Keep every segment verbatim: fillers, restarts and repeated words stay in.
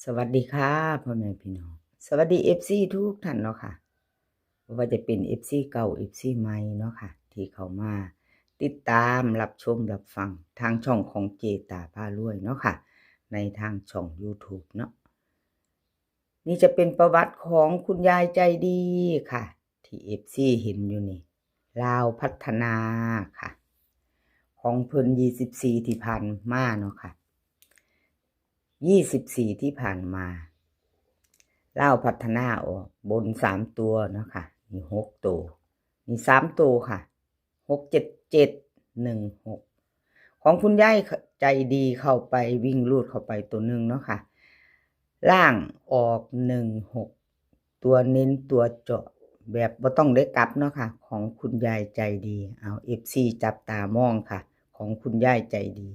สวัสดีค่ะพ่อแม่พี่น้อง สวัสดีเอฟซีทุกท่านเนาะค่ะ บ่ว่าจะเป็นเอฟซีเก่า เอฟซีใหม่เนาะค่ะ ที่เข้ามาติดตามรับชมรับฟังทางช่องของเจตาพารวยเนาะค่ะ ในทางช่อง YouTube เนาะ นี่จะเป็นประวัติของคุณยายใจดีค่ะ ที่เอฟซีเห็นอยู่นี่ ลาวพัฒนาค่ะ ของเพิ่นยี่สิบสี่ที่ผ่านมาเนาะค่ะ ยี่สิบสี่ที่ผ่านมา ลาวพัฒนาออกบนสามตัวเนาะค่ะ มีหกตัว มีสามตัวค่ะ หกเจ็ดเจ็ด หนึ่งหก ของคุณยายใจดีเข้าไปวิ่งรูดเข้าไปตัวหนึ่งเนาะค่ะ ล่างออกหนึ่งหก ตัวเน้นตัวเจาะ แบบบ่ต้องได้กลับเนาะค่ะ ของคุณยายใจดี เอาเอฟซีจับตามองค่ะ ของคุณยายใจดี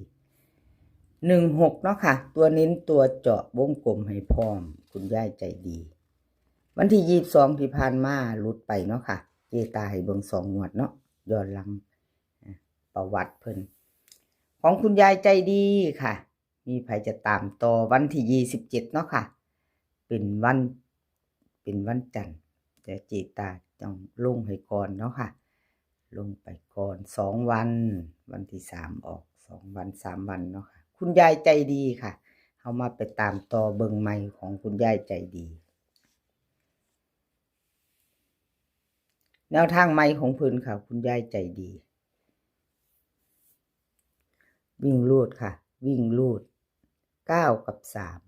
หนึ่งหก เนาะค่ะ ตัวเน้นตัวเจาะวงกลมให้พร้อม คุณยายใจดี วันที่ยี่สิบสองที่ผ่านมาหลุดไปเนาะค่ะ เจตาให้เบิ่งสองงวดเนาะ ย้อนหลัง อ่ะ ประวัติเพิ่น ของคุณยายใจดีค่ะ มีไผจะตามต่อวันที่ยี่สิบเจ็ดเนาะค่ะ เป็นวัน เป็นวันจันทร์ แต่เจตาต้องลงให้ก่อนเนาะค่ะ ลงไปก่อนสองวัน วันที่สามออกสองวันสามวันเนาะค่ะ คุณยายใจดีค่ะ เฮามาไปตามต่อเบิ่งใหม่ของคุณยายใจดี แนวทางใหม่ของเพิ่นค่ะ คุณยายใจดี วิ่งรูดค่ะ วิ่งรูด เก้า กับ สาม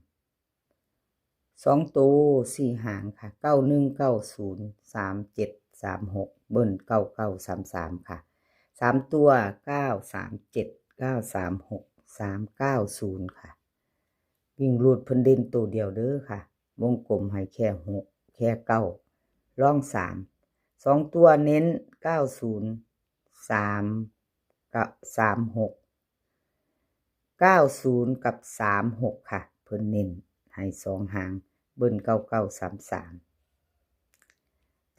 สองตัวสี่หางค่ะ เก้าหนึ่ง เก้าศูนย์ สามเจ็ด สามหก เบิ้ล เก้าเก้า สามสาม ค่ะ สามตัว เก้าสามเจ็ด เก้าสามหก สามเก้าศูนย์ ค่ะ วิ่งรูดเพิ่นเด่นตัวเดียวเด้อค่ะ วงกลมให้แค่หก แค่เก้า รองสาม สองตัวเน้น เก้าศูนย์ สาม กับ สามหก เก้าศูนย์ กับ สามหก ค่ะ เพิ่นเน้นให้สองหาง เบิ้ล เก้าเก้า สามสาม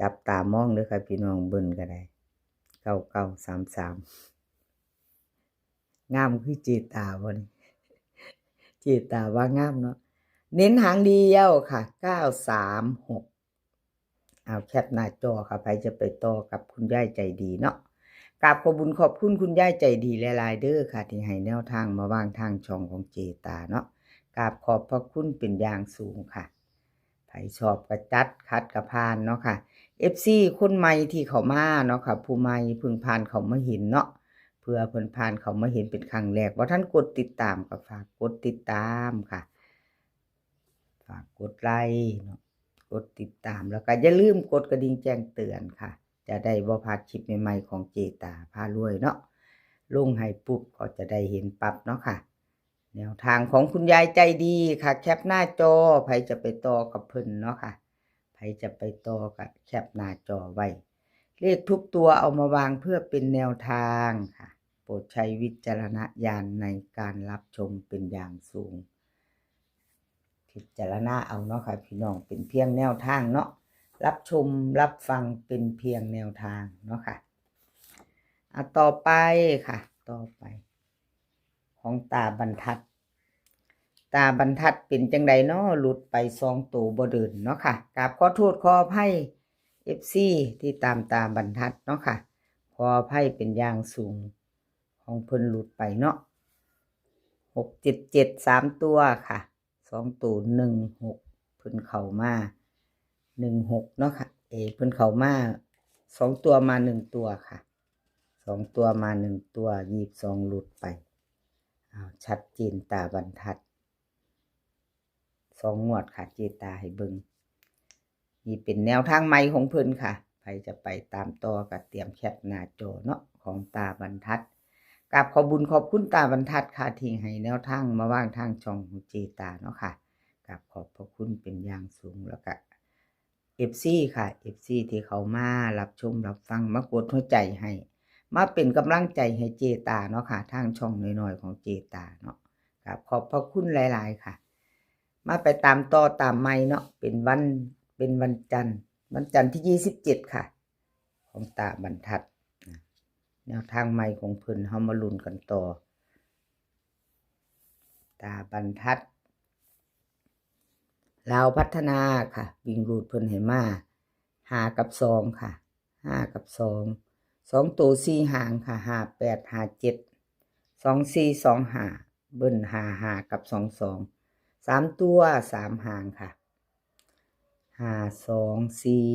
จับตามองเด้อค่ะพี่น้อง เบิ้ลก็ได้ เก้าเก้า สามสาม งามคือเจตาบ่นี่ เจตาว่างามเนาะ เน้นหางเดียวค่ะ เก้าสามหก เอาแคปหน้าจอค่ะ ไผจะไปต่อกับคุณยายใจดีเนาะ กราบขอบบุญขอบคุณคุณยายใจดีหลายๆเด้อค่ะ ที่ให้แนวทางมาวางทางช่องของเจตาเนาะ กราบขอบพระคุณเป็นอย่างสูงค่ะ ไผชอบก็จัด ขัดก็ผ่านเนาะค่ะ เอฟซีคนใหม่ที่เข้ามาเนาะค่ะ ผู้ใหม่เพิ่งผ่านเข้ามาเห็นเนาะ เพื่อเพิ่นผ่านเข้ามาเห็นเป็นครั้งแรก บ่ทันกดติดตามก็ฝากกดติดตามค่ะ ฝากกดไลค์เนาะ กดติดตาม แล้วก็อย่าลืมกดกระดิ่งแจ้งเตือนค่ะ จะได้บ่พลาดคลิปใหม่ๆของเจตาพารวยเนาะ ลงให้ปุ๊บก็จะได้เห็นปั๊บเนาะค่ะ แนวทางของคุณยายใจดีค่ะ แคปหน้าจอ ไผจะไปต่อกับเพิ่นเนาะค่ะ ไผจะไปต่อก็แคปหน้าจอไว้ เลขทุกตัวเอามาวางเพื่อเป็นแนวทางค่ะ โปรดใช้วิจารณญาณในการรับชมเป็นอย่างสูง พิจารณาเอาเนาะค่ะพี่น้อง เป็นเพียงแนวทางเนาะ รับชมรับฟังเป็นเพียงแนวทางเนาะค่ะ อ่ะ ต่อไปค่ะ ต่อไป ของตาบรรทัด ตาบรรทัดเป็นจังใดเนาะ หลุดไปสองตัวบ่เดินเนาะค่ะ กราบขอโทษขออภัย เอฟซี ที่ตามตาบรรทัดเนาะค่ะ ขออภัยเป็นอย่างสูง ของเพิ่นหลุดไปเนาะ หกเจ็ดเจ็ด สามตัวค่ะ สองตัว หนึ่งหก เพิ่นเข้ามา หนึ่งหก เนาะค่ะ เอ เพิ่นเข้ามา สองตัวมาหนึ่งตัวค่ะ สองตัวมาหนึ่งตัว ยี่สิบสอง หลุดไป อ้าว ชัดเจนตาบรรทัด สองงวดค่ะ เจตาให้เบิ่ง นี่เป็นแนวทางใหม่ของเพิ่นค่ะ ไผจะไปตามต่อก็เตรียมแคปหน้าจอเนาะ ของตาบรรทัด กราบขอบบุญขอบคุณตาบรรทัดค่ะ ที่ให้แนวทางมาวางทางช่องของเจตาเนาะค่ะ กราบขอบพระคุณเป็นอย่างสูง แล้วก็ เอฟซี ค่ะ เอฟซี ที่เข้ามารับชมรับฟัง มากดหัวใจให้ มาเป็นกำลังใจให้เจตาเนาะค่ะ ทางช่องน้อยๆของเจตาเนาะ กราบขอบพระคุณหลายๆค่ะ มาไปตามต่อตามใหม่เนาะ เป็นวัน เป็นวันจันทร์ วันจันทร์ที่ยี่สิบเจ็ดค่ะ ของตาบรรทัด แนวทางใหม่ของเพิ่น เฮามาลุ้นกันต่อ ตาบรรทัด ลาวพัฒนาค่ะ วิ่งรูดเพิ่นให้มา ห้ากับสองค่ะ ห้ากับสอง สองตัวสี่หางค่ะ ห้าแปด ห้าเจ็ด สองสี่ สองห้า เบิ้ล ห้าห้า กับ สองสอง สามตัวสามหางค่ะ ห้าสองสี่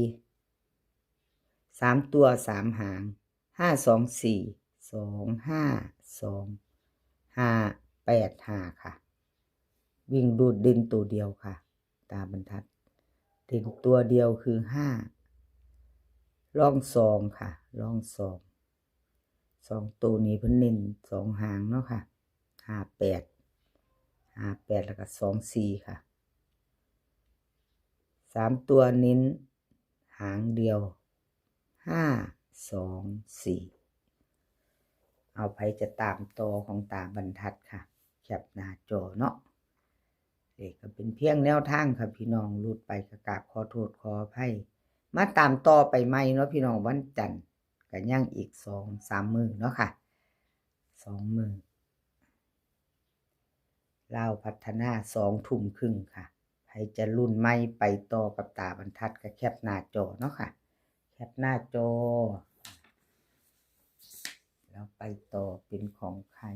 สามตัวสามหาง ห้าสองสี่ สองห้าสอง ห้าแปดห้าค่ะ วิ่งรูดเด่นตัวเดียวค่ะ ตาบรรทัด เด่นตัวเดียวคือห้า ร่องสองค่ะ ร่องสอง สองตัวนี้เพิ่นเน้นสองหางเนาะค่ะ ห้าแปด ห้าแปด แล้วก็ สองสี่ค่ะ สามตัวเน้นหางเดียว ห้าสองสี่ เอา ไผจะตามต่อของตาบรรทัดค่ะ แคปหน้าจอเนาะ เอกก็เป็นเพียงแนวทางค่ะพี่น้อง หลุดไปก็กราบขอโทษขออภัย มาตามต่อไปใหม่เนาะพี่น้อง วันจันทร์ก็ยังอีกสองสามมื้อเนาะค่ะ สองมื้อ ลาวพัฒนา สองทุ่มครึ่งค่ะ ไผจะลุ้นใหม่ไปต่อกับตาบรรทัดก็แคปหน้าจอเนาะค่ะ แคปหน้าจอ แล้วไปต่อเป็นของใคร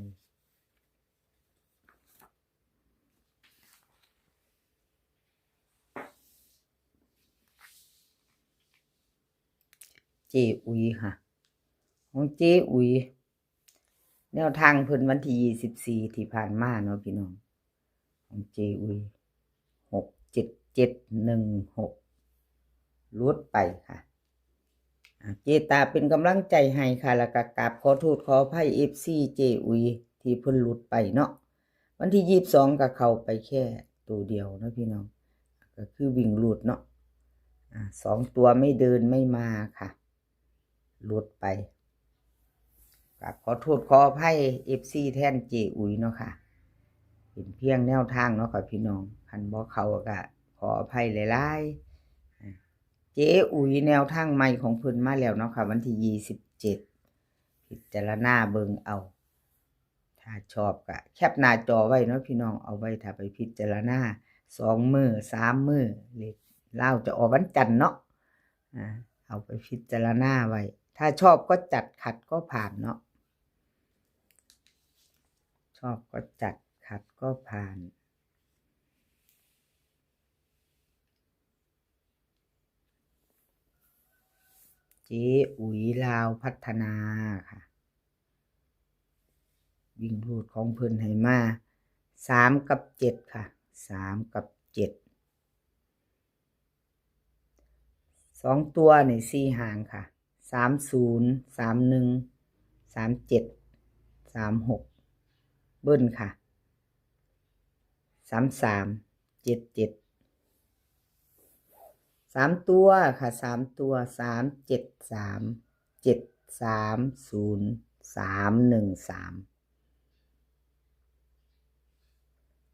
เจอุ๋ยค่ะ ของเจอุ๋ย แนวทางเพิ่นวันที่ยี่สิบสี่ที่ผ่านมาเนาะพี่น้อง ของเจอุ๋ย หกเจ็ดเจ็ดหนึ่งหก หลุดไปค่ะ อ่า เจตาเป็นกำลังใจให้ค่ะ แล้วก็กราบขอโทษขออภัย เอฟซี เจอุ๋ยที่เพิ่นหลุดไปเนาะ วันที่ยี่สิบสองก็เข้าไปแค่ตัวเดียวเนาะพี่น้อง ก็คือวิ่งหลุดเนาะ อ่า สองตัวไม่เดินไม่มาค่ะ หลุดไป กราบขอโทษขออภัย เอฟซี แทนเจอุ๋ยเนาะค่ะ เป็นเพียงแนวทางเนาะค่ะพี่น้อง คันบ่เข้าก็ขออภัยหลายๆ อ่า เจอุ๋ยแนวทางใหม่ของเพิ่นมาแล้วเนาะค่ะ วันที่ยี่สิบเจ็ด พิจารณาเบิ่งเอา ถ้าชอบก็แคปหน้าจอไว้เนาะพี่น้อง เอาไว้ถ้าไปพิจารณา สองมื้อ สามมื้อ เลขลาวจะออกวันจันทร์เนาะ อ่า เอาไปพิจารณาไว้ ถ้าชอบก็จัด ขัดก็ผ่านเนาะ ชอบก็จัด ขัดก็ผ่าน เจอุ๋ยลาวพัฒนาค่ะ วิ่งรูดของเพิ่นให้มา สามกับเจ็ดค่ะ สามกับเจ็ด สองตัวนี่สี่หางค่ะ สามศูนย์ สามหนึ่ง สามเจ็ด สามหก เบิ้ลค่ะ สามสาม เจ็ดเจ็ด สามตัวค่ะ สามตัว สามเจ็ดสาม เจ็ดสามศูนย์ สามหนึ่งสาม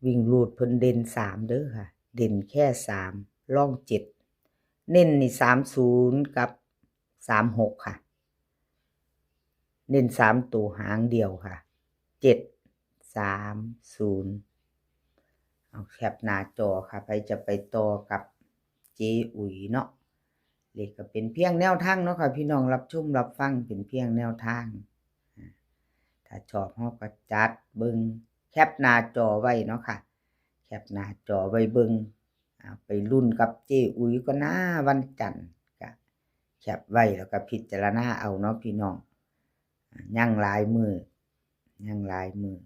วิ่งรูดเพิ่นเด่นสามเด้อค่ะ เด่นแค่สาม ร่องเจ็ด เน้นนี่สามศูนย์กับสามหกค่ะ เน้นสามตัวหางเดียวค่ะ เจ็ดสามศูนย์ เอาแคปหน้าจอค่ะ ไผจะไปต่อกับเจอุ๋ยเนาะ เลขก็เป็นเพียงแนวทางเนาะค่ะ พี่น้องรับชมรับฟังเป็นเพียงแนวทาง อ่า ถ้าชอบเฮาก็จัดเบิ่ง แคปหน้าจอไว้เนาะค่ะ แคปหน้าจอไว้เบิ่ง อ่า ไปลุ้นกับเจอุ๋ยก็หน้าวันจันทร์ ก็แคปไว้แล้วก็พิจารณาเอาเนาะพี่น้อง อ่า ยังหลายมื้อ ยังหลายมื้อ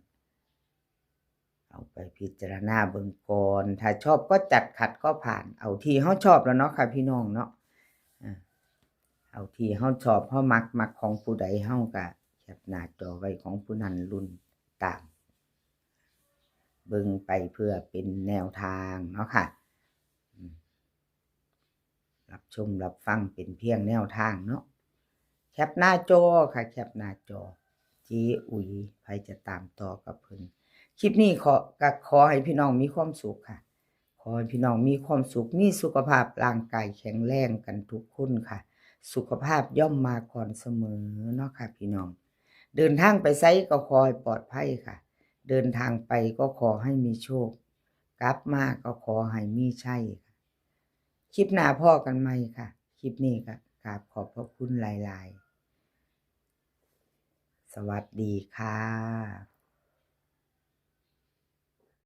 เอาไปพิจารณาเบิ่งก่อน ถ้าชอบก็จัด ขัดก็ผ่าน เอาที่เฮาชอบแล้วเนาะค่ะพี่น้องเนาะ อ่า เอาที่เฮาชอบ เฮามัก มักของผู้ใด เฮาก็แคปหน้าจอไว้ของผู้นั้น ลุ้นตาม เบิ่งไปเพื่อเป็นแนวทางเนาะค่ะ อืม รับชมรับฟังเป็นเพียงแนวทางเนาะ แคปหน้าจอค่ะ แคปหน้าจอ เจอุ๋ย ไผจะตามต่อกับเพิ่น คลิปนี้ขอ ก็ขอให้พี่น้องมีความสุขค่ะ ขอให้พี่น้องมีความสุข มีสุขภาพร่างกายแข็งแรงกันทุกคนค่ะ สุขภาพย่อมมาก่อนเสมอเนาะค่ะพี่น้อง เดินทางไปไสก็ขอให้ปลอดภัยค่ะ เดินทางไปก็ขอให้มีโชค กลับมาก็ขอให้มีชัยค่ะ คลิปหน้าพ้อกันใหม่ค่ะ คลิปนี้ก็กราบขอบพระคุณหลายๆ สวัสดีค่ะ